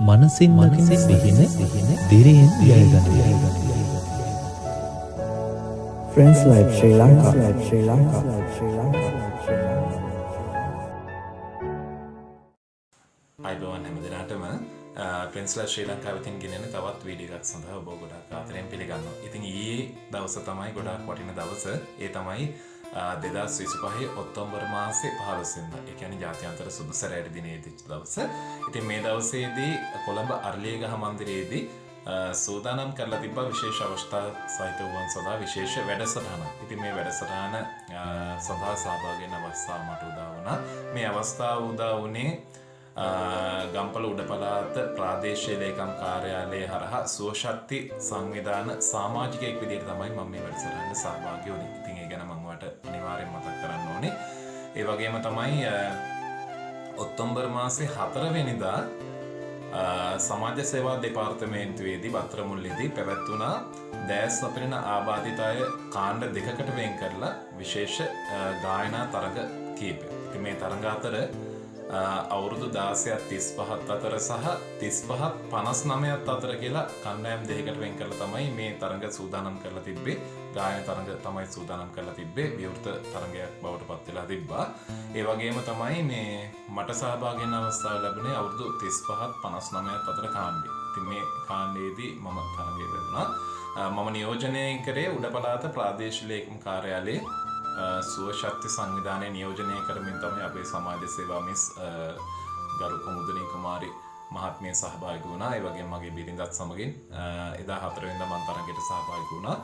මනසින් දකින සිහින දිරියෙන් ජය ගන්න. Friends Life Sri Lanka, Sri Lanka, Sri Lanka. අයිබෝවන් හැම දෙනාටම ප්‍රින්ස්ලා ශ්‍රී ලංකාව වෙතින් ගෙනෙන තවත් වීඩියෝ එකක් සඳහා ඔබ ගොඩාක් ආදරෙන් පිළිගන්නවා. ඉතින් ඊයේ දවස තමයි ගොඩාක් වටින දවස. ඒ තමයි 2025 ඔක්තෝබර් මාසේ 15 වෙනිදා. ඒ කියන්නේ ජාත්‍යන්තර සුදු සැරයටි දිනයේ ඉදිච්ච දවස. ඉතින් මේ දවසේදී කොළඹ අරලියගහ මන්දිරයේදී සූදානම් කරලා තිබ්බා විශේෂ අවස්ථා සහිත වුවන් සඳහා විශේෂ වැඩසටහනක්. ඉතින් මේ වැඩසටහන සඳහා සහභාගී වෙන අවස්ථාව මට උදා වුණා. මේ අවස්ථාව උදා වුණේ ගම්පොළ උඩ පළාත ප්‍රාදේශීය ලේකම් කාර්යාලය හරහා සුවශක්ති සංවිධාන සමාජිකයෙක් විදිහට තමයි මම මේ වැඩසටහනට සහභාගී වුණේ. ඉතින් ඒ ගැන මම ඔයාලට අනිවාර්යෙන් මතක් කරන්න ඕනේ. ඒ වගේම තමයි ඔක්තෝබර් මාසේ 4 වෙනිදා සමාජ සේවා දෙපාර්තමේන්තුවේදී බත්තරමුල්ලේදී පැවැත්වුණා දෑස් නොපෙනෙන ආබාධිත අය කාණ්ඩ දෙකකට වෙන් කරලා විශේෂ ගායනා තරඟ කීපයක්. ඉතින් මේ තරඟ අතර අවුරුදු 16ත් 35ත් අතර සහ 35ත් 59ත් අතර කියලා කණ්ඩායම් දෙකකට වෙන් කරලා තමයි මේ තරඟ සූදානම් කරලා තිබ්බේ. ගායන තරඟ තමයි සූදානම් කරලා තිබ්බේ. විවෘත තරඟයක් බවට පත් වෙලා තිබ්බා. ඒ වගේම තමයි මේ මට සහභාගී වෙන්න අවස්ථාව ලැබුණේ අවුරුදු 35ත් 59ත් අතර කාණ්ඩේ. ඉතින් මේ කාණ්ඩයේදී මම තරඟයේ යෙදුණා. මම නියෝජනය කරේ උඩ පළාත ප්‍රාදේශීය ලේකම් කාර්යාලයේ සුව ශක්ති සංවිධානය නියෝජනය කරමින් තමයි අපේ සමාජ සේවා මිස් ගරු කුමුදුනී කුමාරි මහත්මිය සහභාගී වුණා. ඒ වගේම මගේ බිරිඳත් සමගින් එදා 4 වෙනිදා මම තරඟයට සහභාගී වුණා.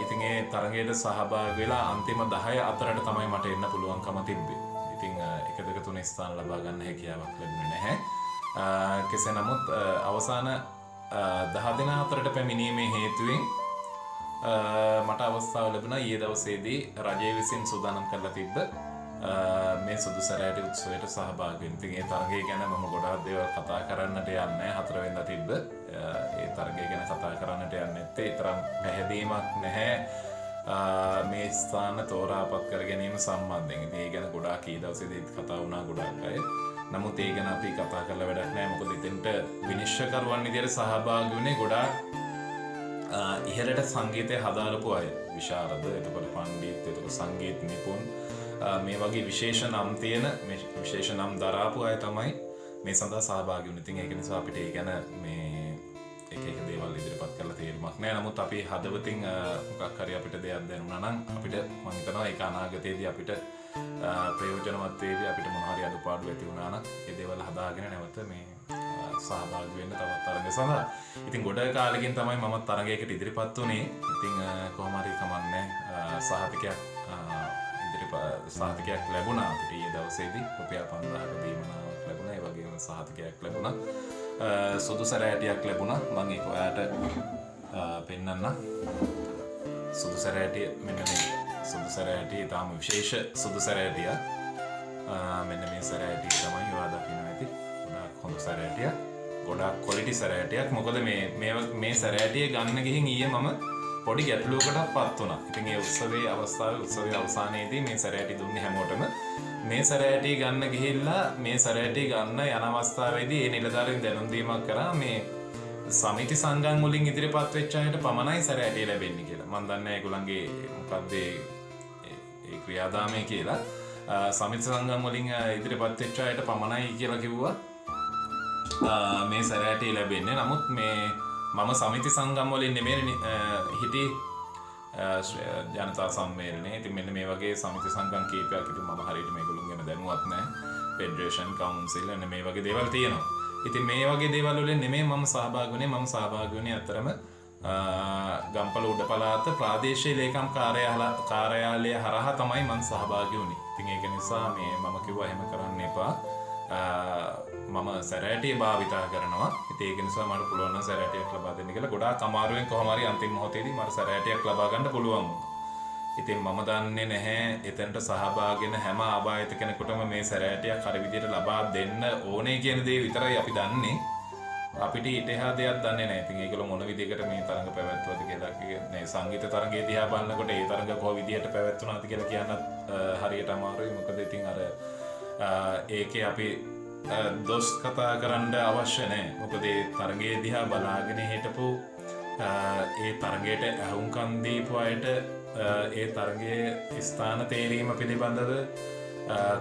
ඉතින් ඒ තරඟයට සහභාගී වෙලා අන්තිම 10 අතරට තමයි මට එන්න පුළුවන්කම තිබ්බේ. ඉතින් 1 2 3 ස්ථාන ලබා ගන්න හැකියාවක් ලැබුණේ නැහැ. කෙසේ නමුත් අවසාන 10 දෙනා අතරට පැමිණීමේ හේතුවෙන් මට අවස්ථාව ලැබුණා ඊයේ දවසේදී රජය විසින් සූදානම් කරලා තිබ්බ මේ සුදු සැරයටි උත්සවයට සහභාගී වෙන්න. ඉතින් ඒ තරගය ගැන මම ගොඩාක් දේවල් කතා කරන්නට යන්නේ නැහැ. 4 වෙනිදා තිබ්බ ඒ තරගය ගැන කතා කරන්නට යන්නේ නැත්තේ තරම් පැහැදීමක් නැහැ මේ ස්ථාන තෝරාපත් කර ගැනීම සම්බන්ධයෙන්. ඉතින් ඒ ගැන ගොඩාක් ඊ දවසේදී කතා වුණා ගොඩාක් අය. නමුත් ඒ ගැන අපි කතා කරලා වැඩක් නැහැ. මොකද එතෙන්ට විනිශ්චයකරුවන් විදියට සහභාගී වුණේ ගොඩාක් ඉහළට සංගීතය හදාරපු අය. විශාරද, එතකොට පණ්ඩිත්, එතකොට සංගීත නිපුන්, මේ වගේ විශේෂ නම් තියෙන, මේ විශේෂ නම් දරාපු අය තමයි මේ සඳහා සහභාගී වුණේ. ඉතින් ඒක නිසා අපිට ඒ ගැන මේ එක එක දේවල් ඉදිරිපත් කරලා තේරුමක් නෑ. නමුත් අපි හදවතින් මොකක් හරි අපිට දෙයක් දැනුණා නම් අපිට මං හිතනවා ඒක අනාගතයේදී අපිට ප්‍රයෝජනවත් වේවි. අපිට මොන හරි අඩුපාඩු ඇති වුණා නම් ඒ දේවල් හදාගෙන නැවත මේ සහභාගී වෙන්න තවත් තරඟ සඳහා. ඉතින් ගොඩ කාලෙකින් තමයි මමත් තරඟයකට ඉදිරිපත් වුණේ. ඉතින් කොහොම හරි කමන්නේ සහතිකයක් ලැබුණා අපිට ඊයේ දවසේදී. රුපියල් 5000ක දීමනාවක් ලැබුණා. ඒ වගේම සහතිකයක් ලැබුණා. සුදු සැරයටියක් ලැබුණා. මම ඒක ඔයාලට පෙන්නන්න. සුදු සැරයටිය මෙන්න මේ සුදු සැරයටිය ඉතාම විශේෂ සුදු සැරයටියක්. මෙන්න මේ සැරයටිය තමයි ඔයා දකින්න ඇති. ගොඩාක් හොඳ සැරයටියක්. ගොඩාක් ක්වොලිටි සැරයටියක්. මොකද මේ සැරයටිය ගන්න ගිහින් ඊයේ මම පොඩි ගැටලුවකටත් පත් වුණා. ඉතින් ඒ උත්සවයේ අවස්ථාවේ උත්සවයේ අවසානයේදී මේ සැරයටි දුන්නේ හැමෝටම. මේ සැරයටි ගන්න ගිහිල්ලා මේ සැරයටි ගන්න යන අවස්ථාවේදී ඒ නිලධාරීන් දැනුම් දීමක් කරා මේ සමිති සංගම් වලින් ඉදිරිපත් වෙච්ච අයට පමණයි සැරයටි ලැබෙන්නේ කියලා. මං දන්නේ නැහැ ඒගොල්ලන්ගේ මොකද්ද ඒ ක්‍රියාදාමය කියලා. සමිති සංගම් වලින් ඉදිරිපත් වෙච්ච අයට පමණයි කියලා කිව්වා. මේ සැරයටි ලැබෙන්නේ. නමුත් මේ මම සමිති සංගම් වලින් නෙමෙයි හිටියේ ජනතා සම්මේලනයේ. ඉතින් මෙන්න මේ වගේ සමිති සංගම් කීපයක්. ඉතින් මම හරියට මේගොල්ලෝ ගැන දැනුවත් නැහැ. ෆෙඩරේෂන් කවුන්සිල් එන්න මේ වගේ දේවල් තියෙනවා. ඉතින් මේ වගේ දේවල් වලින් නෙමෙයි මම සහභාගී වුණේ. මම සහභාගී වුණේ අතරම ගම්පොළ උඩ පළාත ප්‍රාදේශීය ලේකම් කාර්යාලය හරහා තමයි මම සහභාගී වුණේ. ඉතින් ඒක නිසා මේ මම කිව්වා එහෙම කරන්න එපා. මම සැරයටිය භාවිතා කරනවා. ඉතින් ඒක නිසා මට පුළුවන් නම් සැරයටියක් ලබා දෙන්න කියලා. ගොඩාක් අමාරුවෙන් කොහොම හරි අන්තිම මොහොතේදී මට සැරයටියක් ලබා ගන්න පුළුවන් වුණා. ඉතින් මම දන්නේ නැහැ එතනට සහභාගී වෙන හැම ආබාධිත කෙනෙකුටම මේ සැරයටියක් හරි විදියට ලබා දෙන්න ඕනේ කියන දේ විතරයි අපි දන්නේ. අපිට ඊට එහා දෙයක් දන්නේ නැහැ. ඉතින් ඒගොල්ලෝ මොන විදියකට මේ තරඟ පැවැත්වුවද කියලා මේ සංගීත තරඟය දිහා බලනකොට ඒ තරඟ කොයි විදියට පැවැත්වුණාද කියලා කියන්නත් හරියට අමාරුයි. මොකද ඉතින් අර ඒකේ අපි දොස් කතා කරන්න අවශ්‍ය නැහැ. මොකද ඒ තරගයේ දිහා බලාගෙන හිටපු ඒ තරගයට ඇහුම්කන් දීපු අයට ඒ තරගයේ ස්ථාන තේරීම පිළිබඳව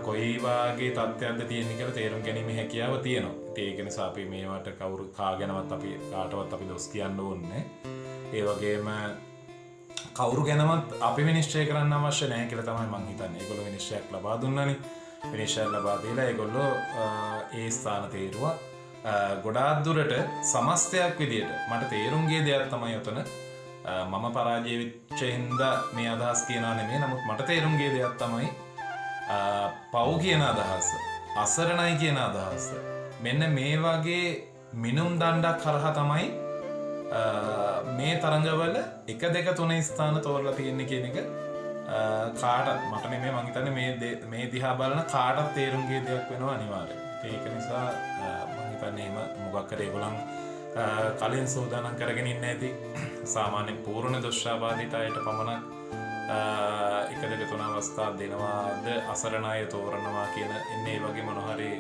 කොයි වාගේ තත්ත්වයක්ද තියෙන්නේ කියලා තේරුම් ගැනීමේ හැකියාව තියෙනවා. ඉතින් ඒක නිසා අපි මේවට කවුරු කා ගැනවත් අපි කාටවත් අපි දොස් කියන්න ඕනේ. ඒ වගේම කවුරු ගැනවත් අපි විනිශ්චය කරන්න අවශ්‍ය නැහැ කියලා තමයි මං හිතන්නේ. ඒගොල්ලෝ විනිශ්චයක් ලබා දුන්නානේ. විනිශ්චය ලබා දීලා ඒගොල්ලෝ ඒ ස්ථාන තේරුවා. ගොඩාක් දුරට සමස්තයක් විදියට මට තේරුම් ගිය දෙයක් තමයි ඔතන මම පරාජය වෙච්ච හින්දා මේ අදහස් කියනවා නෙමෙයි. නමුත් මට තේරුම් ගිය දෙයක් තමයි පව් කියන අදහස, අසරණයි කියන අදහස. මෙන්න මේ වගේ මිනුම් දණ්ඩක් හරහා තමයි මේ තරඟවල 1 2 3 ස්ථාන තෝරලා තියෙන්නේ කියන එක කාටත් මට නෙමෙයි මං හිතන්නේ මේ දිහා බලන කාටත් තේරුම් ගිය දෙයක් වෙනවා අනිවාර්යයෙන්. ඉතින් ඒක නිසා මං හිතන්නේ එහෙම මොකක් හරි ඒගොල්ලන් කලින් සූදානම් කරගෙන ඉන්න ඇති. සාමාන්‍යයෙන් පූර්ණ දෝෂාබාධිත අයට පමණක් 1 2 3 අවස්ථා දෙනවාද අසරණ අය තෝරනවා කියන එන්නේ ඒ වගේ මොන හරි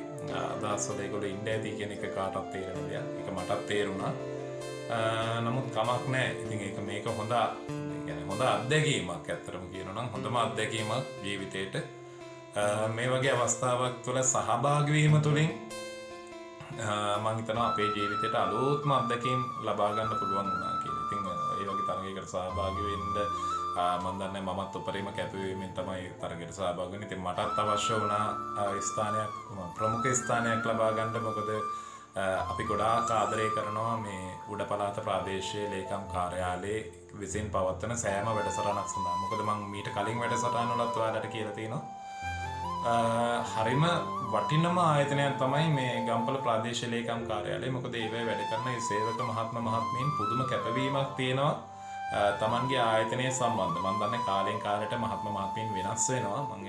අදහස් වල ඒගොල්ලෝ ඉන්න ඇති කියන එක කාටත් තේරෙන දෙයක්. ඒක මටත් තේරුණා. නමුත් කමක් නැහැ. ඉතින් ඒක මේක හොඳ ඒ කියන්නේ හොඳ අත්දැකීමක් ඇත්තටම කියනවා නම් හොඳම අත්දැකීමක් ජීවිතේට. මේ වගේ අවස්ථාවක් තුළ සහභාගී වීම තුළින් මං හිතනවා අපේ ජීවිතේට අලුත්ම අත්දැකීම් ලබා ගන්න පුළුවන් වුණා කියලා. ඉතින් ඒ වගේ තරගයකට සහභාගී වෙන්න මං දන්නේ මමත් උපරිම කැපවීමෙන් තමයි තරගයට සහභාගී වෙන්නේ. ඉතින් මටත් අවශ්‍ය වුණා ස්ථානයක් ප්‍රමුඛ ස්ථානයක් ලබා ගන්න. මොකද අපි ගොඩාක් ආදරය කරනවා මේ උඩ පළාත ප්‍රාදේශීය ලේකම් කාර්යාලයේ විසින් පවත්වන සෑම වැඩසටහනක් සඳහා. මොකද මං මීට කලින් වැඩසටහන් වලත් ඔයාලට කියලා තියෙනවා. හරිම වටිනම ආයතනයක් තමයි මේ ගම්පල ප්‍රාදේශීය ලේකම් කාර්යාලය. මොකද ඒවැ වැඩ කරන ඒ සේවක මහත්ම මහත්මීන් පුදුම කැපවීමක් තියෙනවා තමන්ගේ ආයතනය සම්බන්ධ. මං දන්නේ කාලෙන් කාලයට මහත්ම මහත්මීන් වෙනස් වෙනවා. මං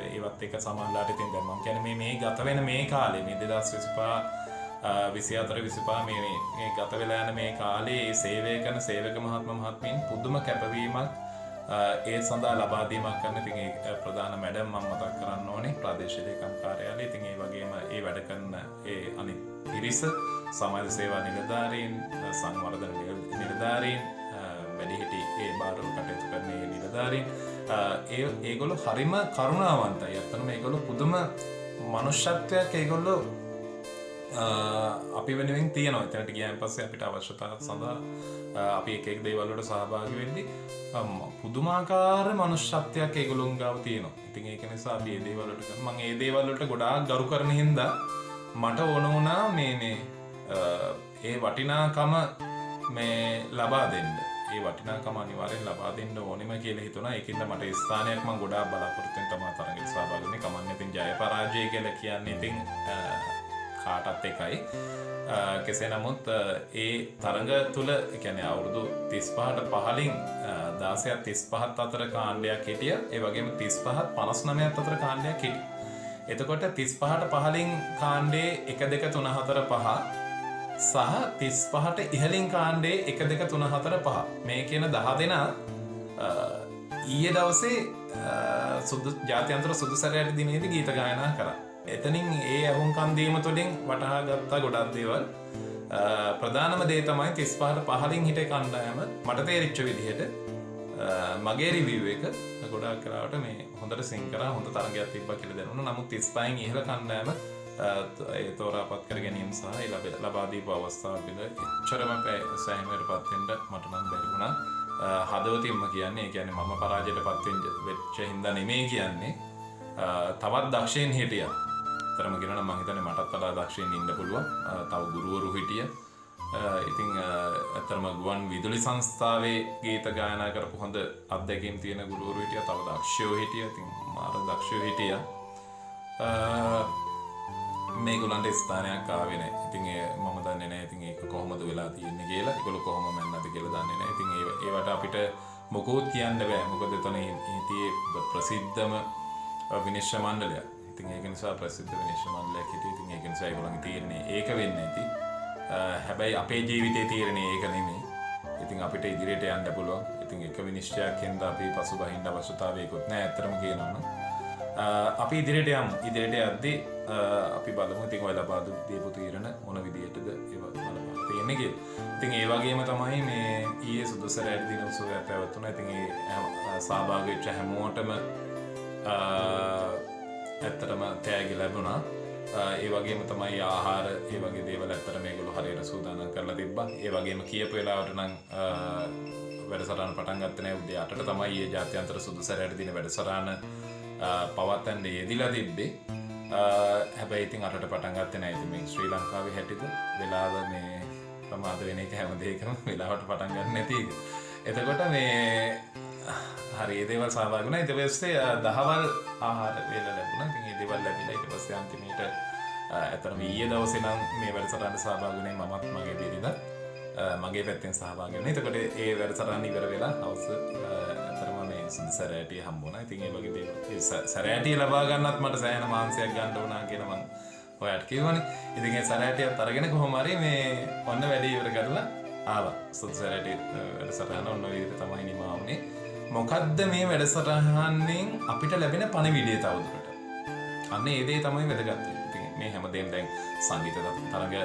ඒවත් එක්ක සමහරලාට ඉතින් දැන් මං කියන්නේ මේ ගත වෙන මේ කාලේ මේ 2025 24 25 මේ ගත වෙලා යන මේ කාලේ ඒ සේවය කරන සේවක මහත්ම මහත්මීන් පුදුම කැපවීමක් ඒ සඳහා ලබා දීමක් කරන. ඉතින් ඒ ප්‍රධාන මැඩම් මම මතක් කරන්න ඕනේ ප්‍රාදේශීය ලේකම් කාර්යාලය. ඉතින් ඒ වගේම ඒ වැඩ කරන ඒ අනිත් පිරිස, සමාජ සේවා නිලධාරීන්, සංවර්ධන නිලධාරීන්, වැඩිහිටි ඒ භාරව කටයුතු කරන ඒ නිලධාරීන්, ඒගොල්ලෝ හරිම කරුණාවන්තයි. ඇත්තටම ඒගොල්ලෝ පුදුම මනුෂ්‍යත්වයක් ඒගොල්ලෝ අපි වෙනුවෙන් තියෙනවා. එතනට ගියාන් පස්සේ අපිට අවශ්‍යතාව සඳහා අපි එක එක දේවල් වලට සහභාගී වෙද්දී පුදුමාකාර මනුෂ්‍යත්වයක් ඒගොල්ලොන් ගාව තියෙනවා. ඉතින් ඒක නිසා අපි මේ දේවල් වලට කරන මං ඒ දේවල් වලට ගොඩාක් ගරු කරන හින්දා මට ඕන වුණා මේ මේ ඒ වටිනාකම මේ ලබා දෙන්න. ඒ වටිනාකම අනිවාර්යෙන් ලබා දෙන්න ඕනෙම කියලා හිතුණා. ඒකින්ද මට ඒ ස්ථානයක් මං ගොඩාක් බලාපොරොත්තු වෙන තමයි තරඟයට සහභාගී වෙන්නේ. කමන්නේ ඉතින් ජය පරාජය කියලා කියන්නේ ඉතින් කාටත් එකයි. කෙසේ නමුත් ඒ තරඟ තුල ඒ කියන්නේ අවුරුදු 35ට පහලින් 16ක් 35ත් අතර කාණ්ඩයක් හිටියා. ඒ වගේම 35ත් 59ත් අතර කාණ්ඩයක් හිටියා. එතකොට 35ට පහලින් කාණ්ඩේ 1 2 3 4 5 සහ 35ට ඉහළින් කාණ්ඩේ 1 2 3 4 5 මේ කියන 10 දෙනා ඊයේ දවසේ සුදු ජාත්‍යන්තර සුදු සැරයට දිනේදී ගීත ගායනා කරා. එතනින් ඒ ඇහුම්කන් දීම තුළින් වටහා ගත්තා ගොඩක් දේවල්. ප්‍රධානම දේ තමයි 35ට පහළින් හිටිය කණ්ඩායම මට තේරිච්ච විදිහට මගේ රිවිව් එක ගොඩාක් වෙලාවට මේ හොඳට සිං කරා, හොඳ තරගයක් තිබ්බා කියලා දැනුණා. නමුත් 35න් ඉහළ කණ්ඩායම ඒ තෝරාපත් කර ගැනීම සහ ඒ ලබා දීපු අවස්ථාව පිළිබඳ එච්චරම සෑහීමකට පත් වෙන්න මට නම් බැරි වුණා. හදවතින්ම කියන්නේ, ඒ කියන්නේ මම පරාජයට පත් වෙච්ච හින්දා නෙමෙයි කියන්නේ. තවත් දක්ෂයන් හිටියා. තරම කියනවා නම් මං හිතන්නේ මටත් වඩා දක්ෂයින් ඉන්න පුළුවන්. තව ගුරුවරු හිටියා. ඉතින් ඇත්තටම ගුවන් විදුලි සංස්ථාවේ ගීත ගායනා කරපු හොඳ අත්දැකීම් තියෙන ගුරුවරු හිටියා. තව දක්ෂයෝ හිටියා. ඉතින් මාර දක්ෂයෝ හිටියා. මේගොල්ලන්ට ස්ථානයක් ආවේ නැහැ. ඉතින් ඒ මම දන්නේ නැහැ. ඉතින් ඒක කොහොමද වෙලා තියෙන්නේ කියලා. ඒගොල්ලෝ කොහොම මැන්නද කියලා දන්නේ නැහැ. ඉතින් ඒවට අපිට මොකොත් කියන්න බෑ. මොකද එතන හිටියේ ප්‍රසිද්ධම විනිශ්චය මණ්ඩලයක්. ඉතින් ඒක නිසා ප්‍රසිද්ධ විනිශ්චය මණ්ඩලයක් හිටියේ. ඉතින් ඒක නිසා ඒගොල්ලන්ගේ තීරණය ඒක වෙන්නේ නැති. හැබැයි අපේ ජීවිතේ තීරණය ඒක නෙමෙයි. ඉතින් අපිට ඉදිරියට යන්න පුළුවන්. ඉතින් එක විනිශ්චයක් හින්දා අපි පසුබහින්න අවශ්‍යතාවයකුත් නෑ. ඇත්තටම කියනවා නම්. අපි ඉදිරියට යමු. ඉදිරියට යද්දී අපි බලමු ඉතින් ඔය ලබා දීපු තීරණ මොන විදියටද ඒවා බලපාලා තියෙන්නේ කියලා. ඉතින් ඒ වගේම තමයි මේ ඊයේ සුදුසරයට දින උත්සවයක් පැවැත්වුණා. ඉතින් ඒ සහභාගී වෙච්ච හැමෝටම ඇත්තටම තෑගි ලැබුණා. ඒ වගේම තමයි ආහාර ඒ වගේ දේවල් ඇත්තට මේගොල්ලෝ හරියට සූදානම් කරලා තිබ්බා. ඒ වගේම කියපු වෙලාවට නම් වැඩසටහන පටන් ගත්තේ නෑ. උදේ 8ට තමයි ඊයේ ජාත්‍යන්තර සුදුසරයට දින වැඩසටහන පවත්වන්න යෙදිලා තිබ්බේ. හැබැයි ඉතින් 8ට පටන් ගත්තේ නෑ. ඉතින් මේ ශ්‍රී ලංකාවේ හැටිද වෙලාව මේ ප්‍රමාද වෙන එක හැම දෙයකම වෙලාවට පටන් ගන්න නැති එක. එතකොට මේ හරි ඒ දේවල් සහභාගී වුණා. ඊට පස්සේ දහවල් ආහාර වේල ලැබුණා. ඉතින් ඒ දේවල් ලැබිලා ඊට පස්සේ අන්තිමේට ඇත්තටම ඊයේ දවසේ නම් මේ වැඩසටහනට සහභාගී වුණේ මමත් මගේ බිරිඳත් මගේ පැත්තෙන් සහභාගී වුණා. එතකොට ඒ වැඩසටහන ඉවර වෙලා හවස ඇත්තටම මේ සුදු සැරයටිය හම්බ වුණා. ඉතින් ඒ වගේ දේවල් ඒ සැරයටිය ලබා ගන්නත් මට සෑහෙන මහන්සියක් ගන්න වුණා කියලා මං ඔයාලට කිව්වනේ. ඉතින් ඒ සැරයටියත් අරගෙන කොහොම හරි මේ ඔන්න වැඩේ ඉවර කරලා ආවා. සුදු සැරයටිය වැඩසටහන ඔන්න ඔය විදිහට තමයි නිමා වුණේ. මොකද්ද මේ වැඩසටහනෙන් අපිට ලැබෙන පණිවිඩය තවදුරටත්? අන්න ඒ දේ තමයි වැදගත් වෙන්නේ. ඉතින් මේ හැමදේම දැන් සංගීත තරඟ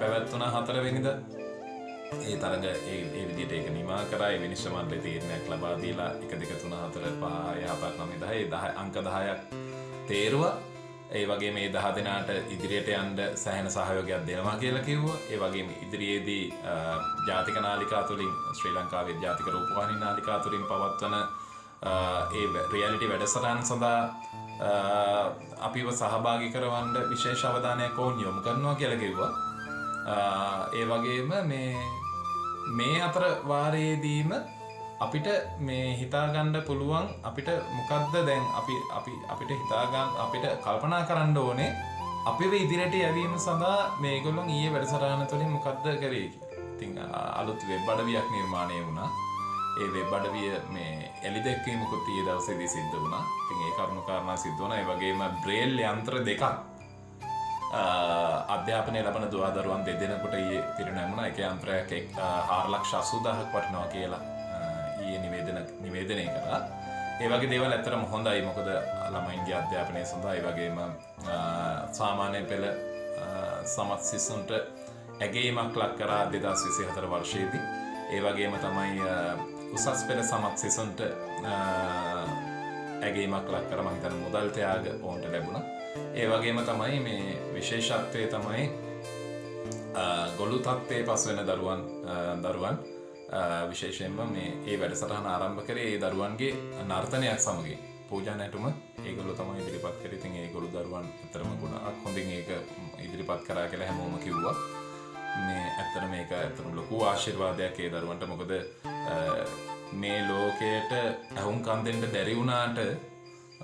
පැවැත්වුණා 4 වෙනිදා. ඒ තරඟ ඒ විදිහට ඒක නිමා කරා. ඒ විනිශ්චය මණ්ඩලය තීරණයක් ලබා දීලා 1 2 3 4 5 6 7 8 9 10 ඒ 10 අංක 10ක් තේරුවා. ඒ වගේම මේ 10 දෙනාට ඉදිරියට යන්න සෑහෙන සහයෝගයක් දෙනවා කියලා කිව්වා. ඒ වගේම ඉදිරියේදී ජාතික නාලිකා තුලින් ශ්‍රී ලංකාවේ ජාතික රූපවාහිනී නාලිකා තුලින් පවත්වන ඒ රියැලිටි වැඩසටහන් සඳහා අපිව සහභාගී කරවන්න විශේෂ අවධානයක් ඔවුන් යොමු කරනවා කියලා කිව්වා. ඒ වගේම මේ අතර වාරයේදීම අපිට මේ හිතා ගන්න පුළුවන් අපිට මොකද්ද දැන් අපි අපි අපිට හිතා ගන්න අපිට කල්පනා කරන්න ඕනේ අපිව ඉදිරියට යැවීම සඳහා මේගොල්ලොන් ඊයේ වැඩසටහන තුළින් මොකද්ද කරේ කියලා. ඉතින් අලුත් වෙබ් අඩවියක් නිර්මාණය වුණා. ඒ වෙබ් අඩවිය මේ එලි දැක්වීමකුත් ඊයේ දවසේදී සිද්ධ වුණා. ඉතින් ඒ කරුණු කාරණා සිද්ධ වුණා. ඒ වගේම බ්‍රේල් යන්ත්‍ර දෙකක් අධ්‍යාපනය ලබන දුවදරුවන් දෙදෙනෙකුට ඊයේ පිරිනැමුණා. එක යන්ත්‍රයක් 4,80,000ක් වටිනවා කියලා ඊයේ නිවේදනය කරා. ඒ වගේ දේවල් ඇත්තටම හොඳයි. මොකද ළමයින්ගේ අධ්‍යාපනය සඳහා ඒ වගේම සාමාන්‍ය පෙළ සමත් සිසුන්ට ඇගයීමක් ලක් කරා 2024 වර්ෂයේදී. ඒ වගේම තමයි උසස් පෙළ සමත් සිසුන්ට ඇගයීමක් ලක් කර මං හිතන්නේ මුදල් ත්‍යාග ඔවුන්ට ලැබුණා. ඒ වගේම තමයි මේ විශේෂත්වය තමයි ගොළු තත්ත්වයේ පසු වෙන දරුවන් විශේෂයෙන්ම මේ ඒ වැඩසටහන ආරම්භ කරේ ඒ දරුවන්ගේ නර්තනයක් සමගින් පූජා නැටුම ඒගොල්ලෝ තමයි ඉදිරිපත් කරේ. ඉතින් ඒ ගොළු දරුවන් ඇත්තටම ගොඩාක් හොඳින් ඒක ඉදිරිපත් කරා කියලා හැමෝම කිව්වා. මේ ඇත්තටම මේක ඇත්තටම ලොකු ආශිර්වාදයක් ඒ දරුවන්ට. මොකද මේ ලෝකයට ඇහුම්කන් දෙන්න බැරි වුණාට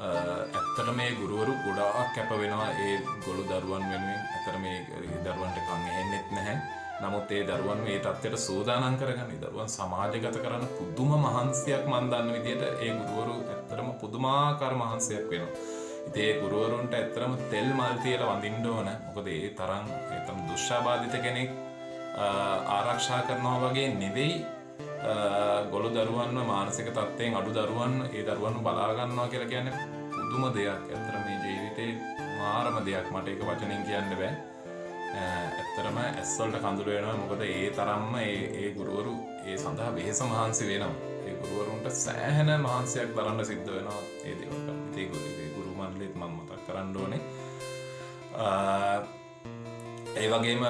ඇත්තටම මේ ගුරුවරු ගොඩාක් කැප වෙනවා ඒ ගොළු දරුවන් වෙනුවෙන්. ඇත්තටම මේ දරුවන්ට කන් ඇහෙන්නෙත් නැහැ. නමුත් ඒ දරුවන් මේ තත්ත්වයට සූදානම් කරගන්න, ඒ දරුවන් සමාජගත කරන්න පුදුම මහන්සියක් මන් දන්න විදියට ඒ ගුරුවරු ඇත්තටම පුදුමාකාර මහන්සියක් වෙනවා. ඉතින් ඒ ගුරුවරුන්ට ඇත්තටම තෙල් මල් තියලා වඳින්න ඕන. මොකද ඒ තරම් දුෂ්ආබාධිත කෙනෙක් ආරක්ෂා කරනවා වගේ නෙවෙයි ගොළු දරුවන්ව මානසික තත්ත්වයෙන් අඩු දරුවන් ඒ දරුවන්ව බලා ගන්නවා කියලා කියන්නේ පුදුම දෙයක්. ඇත්තටම මේ ජීවිතේ මාරම දෙයක්. මට ඒක වචනෙන් කියන්න බෑ. ඇත්තටම ඇස් වලට කඳුළු වෙනවා. මොකද ඒ තරම්ම ඒ ගුරුවරු ඒ සඳහා වෙහෙස මහන්සි වෙනවා. ඒ ගුරුවරුන්ට සෑහෙන මහන්සියක් දරන්න සිද්ධ වෙනවා ඒ දේවල් කරන්න. ඉතින් ඒ ගුරු මණ්ඩලෙත් මම මතක් කරන්න ඕනේ. ඒ වගේම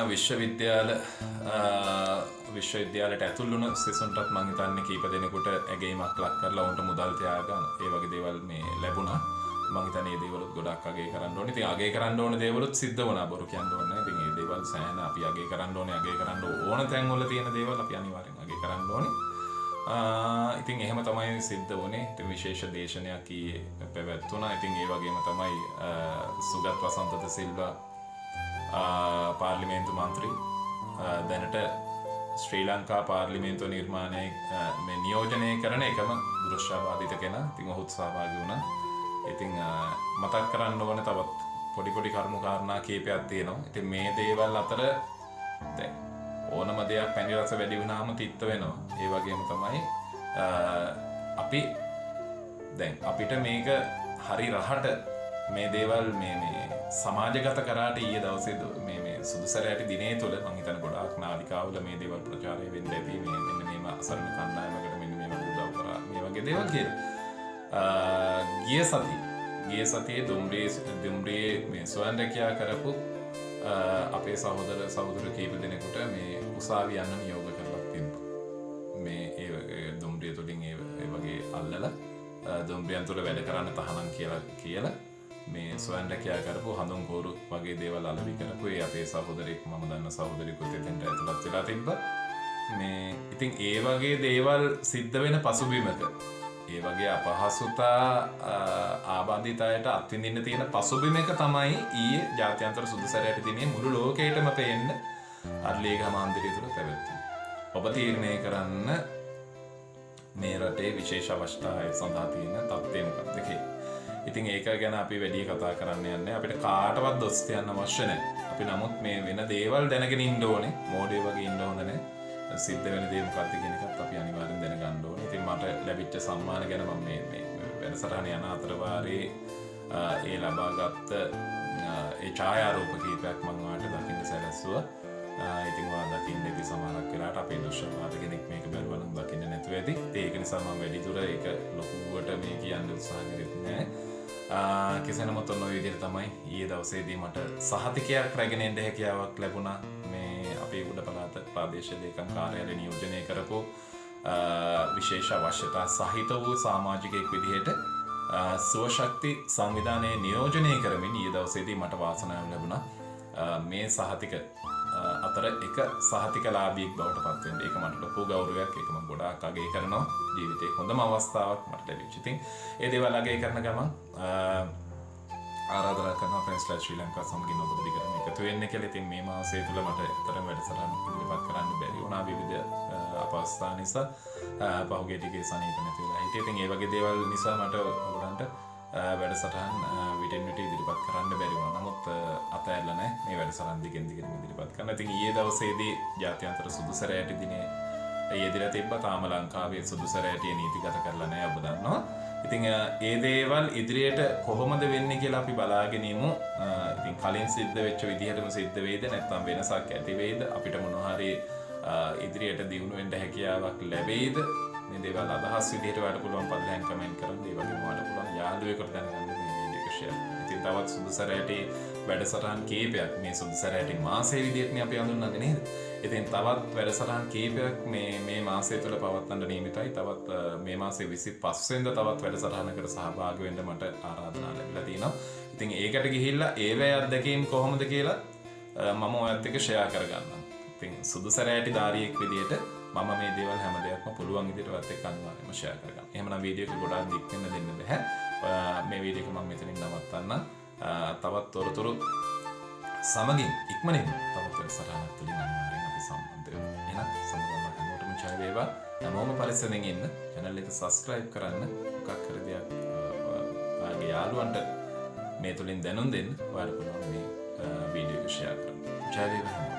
විශ්වවිද්‍යාලයට ඇතුල් වුණ සිසුන්ටත් මං හිතන්නේ කීප දෙනෙකුට ඇගයීමක් ලක් කරලා ඔවුන්ට මුදල් තියාගන්න ඒ වගේ දේවල් මේ ලැබුණා. මං හිතන්නේ මේ දේවලුත් ගොඩක් අගය කරන්න ඕනේ. ඉතින් අගය කරන්න ඕන දේවලුත් සිද්ධ වුණා. බොරු කියන්න ඕනේ නැහැ. ඉතින් මේ දේවල් සෑහෙන අපි අගය කරන්න ඕනේ. අගය කරන්න ඕන තැන් වල තියෙන දේවල් අපි අනිවාර්යෙන් අගය කරන්න ඕනේ. ඉතින් එහෙම තමයි සිද්ධ වුණේ. ඉතින් විශේෂ දේශනයක් ඊයේ පැවැත්වුණා. ඉතින් ඒ වගේම තමයි සුගත් වසන්ත ද සිල්වා පාර්ලිමේන්තු මන්ත්‍රී දැනට ශ්‍රී ලංකා පාර්ලිමේන්තුව නිර්මාණය මේ නියෝජනය කරන එකම දෘශ්‍යාබාධිත කෙනා. ඉතින් ඔහුත් සහභාගී වුණා. ඉතින් මතක් කරන්න ඕන තවත් පොඩි පොඩි කරුණු කාරණා කීපයක් තියෙනවා. ඉතින් මේ දේවල් අතර දැන් ඕනම දෙයක් පැණි රස වැඩි වුණාම තිත්ත වෙනවා. ඒ වගේම තමයි අපි දැන් අපිට මේක හරි රහට මේ දේවල් මේ සමාජගත කරාට ඊයේ දවසේ මේ මේ සුදුසැරෑටි දිනේ තුල මං හිතන්නේ ගොඩාක් නාලිකාවල මේ දේවල් ප්‍රචාරය වෙන්න ඇති, මේ මෙන්න මේම අසරණ කණ්ඩායමකට මෙන්න මේම උදව් කරා මේ වගේ දේවල් කියලා. ගිය සතියේ දුම්රියේ මේ ස්වයං රැකියා කරපු අපේ සහෝදර කීප දෙනෙකුට මේ උසාවි යන්න නියෝග කරලා තිබ්බා. මේ ඒ දුම්රිය තුලින් ඒ වගේ අල්ලලා දුම්රියන් තුල වැඩ කරන්න තහනම් කියලා මේ ස්වයං රැකියා කරපු හඳුන් කෝරු වගේ දේවල් අලෙවි කරපු ඒ අපේ සහෝදරයෙක්, මම දන්න සහෝදරයෙකුත් එතෙන්ට ඇතුළත් වෙලා තිබ්බා. මේ ඉතින් ඒ වගේ දේවල් සිද්ධ වෙන පසුබිමක, ඒ වගේ අපහසුතා ආබාධිත අයට අත්විඳින්න තියෙන පසුබිමක තමයි ඊයේ ජාත්‍යන්තර සුදුසැරෑටි දිනේ මුළු ලෝකයටම පේන්න අරලියගහ මන්දිරය තුල පැවැත්වුණේ. ඔබ තීරණය කරන්න මේ රටේ විශේෂ අවශ්‍යතා අය සඳහා තියෙන තත්ත්වය මොකක්ද කියලා. ඉතින් ඒක ගැන අපි වැඩි කතා කරන්න යන්නේ. අපිට කාටවත් දොස් කියන්න අවශ්‍ය නැහැ. අපි නමුත් මේ වෙන දේවල් දැනගෙන ඉන්න ඕනේ. මෝඩයෝ වගේ ඉන්න හොඳ නැහැ. සිද්ධ වෙන දේ මොකක්ද කියන එකත් අපි අනිවාර්යෙන් දැනගන්න ඕනේ. ඉතින් මට ලැබිච්ච සම්මාන ගැන මම මේ වැඩසටහන යන අතර වාරේ ඒ ලබාගත්ත ඒ ඡායාරූප කීපයක් මම ඔයාලට දකින්න සැලැස්සුවා. ඉතින් ඔයා දකින්න ඇති සමහරක් වෙලාවට අපේ දුෂ්කරවාද කෙනෙක් මේක බැලුවා නම් දකින්න නැතුව ඇති. ඉතින් ඒක නිසා මම වැඩිදුර ඒක ලොකුවට මේ කියන්න උත්සාහ කරෙත් නෑ. කෙසේ නමුත් ඔන්න ඔය විදිහට තමයි ඊයේ දවසේදී මට සහතිකයක් රැගෙන එන්න හැකියාවක් ලැබුණා. මේ අපේ උඩ පළාත ප්‍රාදේශීය ලේකම් කාර්යාලය නියෝජනය කරපු විශේෂ අවශ්‍යතා සහිත වූ සමාජිකයෙක් විදිහට සුවශක්ති සංවිධානය නියෝජනය කරමින් ඊයේ දවසේදී මට වාසනාව ලැබුණා මේ සහතික අතර එක සහතිකලාභියෙක් බවට පත් වෙන්න. ඒක මට ලොකු ගෞරවයක්. ඒක මම ගොඩාක් අගය කරනවා. ජීවිතේ හොඳම අවස්ථාවක් මට ලැබිච්ච. ඉතින් ඒ දේවල් අගය කරන ගමන් ආරාධනා කරනවා ෆ්‍රෙන්ඩ්ස් ලයිෆ් ශ්‍රී ලංකා සමගින් ඔබ දිගටම එකතු වෙන්න කියලා. ඉතින් මේ මාසය තුල මට ඇත්තටම වැඩසටහන් ඉදිරිපත් කරන්න බැරි වුණා විවිධ අපහසුතා නිසා. පහුගිය ටිකේ සනීප නැති වෙලා හිටියේ. ඉතින් ඒ වගේ දේවල් නිසා මට ඔයගොල්ලන්ට වැඩසටහන් විටින් විට ඉදිරිපත් කරන්න බැරි වුණා. නමුත් අතෑරලා නැහැ. මේ වැඩසටහන් දිගින් දිගටම ඉදිරිපත් කරනවා. ඉතින් ඊයේ දවසේදී ජාත්‍යන්තර සුදුසැරෑටි දිනේ යෙදিলা තිබ්බා. තාම ලංකාවේ සුදුසැරෑටිය නීතිගත කරලා නැහැ ඔබ දන්නවා. ඉතින් ඒ දේවල් ඉදිරියට කොහොමද වෙන්නේ කියලා අපි බලාගෙන ඉමු. ඉතින් කලින් සිද්ධ වෙච්ච විදිහටම සිද්ධ වෙයිද නැත්නම් වෙනසක් ඇති වෙයිද, අපිට මොන හරි ඉදිරියට දියුණු වෙන්න හැකියාවක් ලැබෙයිද, මේ දේවල් අදහස් විදිහට ඔයාලට පුළුවන් පල්ලෙහාන් කමෙන්ට් කරන්න. ඒ වගේම ඔයාලට පුළුවන් යාළුවෙකුට දැනගන්න මේ වීඩියෝ එක ෂෙයාර් කරන්න. ඉතින් තවත් සුදුසැරෑටි වැඩසටහන් කීපයක් මේ සුදුසැරෑටි මාසයේ විදිහටනේ අපි හඳුන්වන්නේ නේද? ඉතින් තවත් වැඩසටහන් කීපයක් මේ මාසය තුළ පවත්වන්න නියමිතයි. තවත් මේ මාසේ 25 වෙනිදා තවත් වැඩසටහනකට සහභාගී වෙන්න මට ආරාධනා ලැබිලා තියෙනවා. ඉතින් ඒකට ගිහිල්ලා ඒවැය අත්දැකීම් කොහොමද කියලා මම ඔයත් එක්ක ෂෙයා කරගන්නම්. ඉතින් සුදුසැරෑටි ධාරියෙක් විදිහට මම මේ දේවල් හැම දෙයක්ම පුළුවන් විදිහට ඔයත් එක්ක අනිවාර්යයෙන්ම ෂෙයා කරගන්නම්. එහෙමනම් වීඩියෝ එක ගොඩාක් දික් වෙන්න දෙන්න බැහැ. මේ වීඩියෝ එක මම මෙතනින් නවත්තන්නම්. තවත් තොරතුරු සමගින් ඉක්මනින්ම තවත් වැඩසටහනක් තුලින් අනිවාර්යෙන් අපි සම්බන්ධ වෙමු. එහෙනම් සමගම හැමෝටම ජය වේවා. හැමෝම පරිස්සමෙන් ඉන්න. channel එක subscribe කරන්න. මොකක් හරි දෙයක් ඔයාගේ යාළුවන්ට මේ තුලින් දැනුම් දෙන්න. ඔයාලට පුළුවන් මේ වීඩියෝ එක ෂෙයා කරන්න. ජය වේවා හැමෝටම.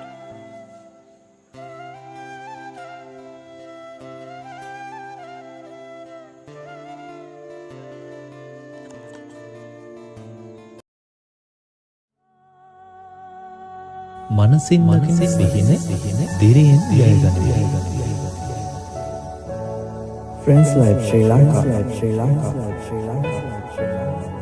මනසින් දකින සිහින දිරියෙන් ජයගනිමි. Friends Life Sri Lanka, Sri Lanka, Sri Lanka, Sri Lanka.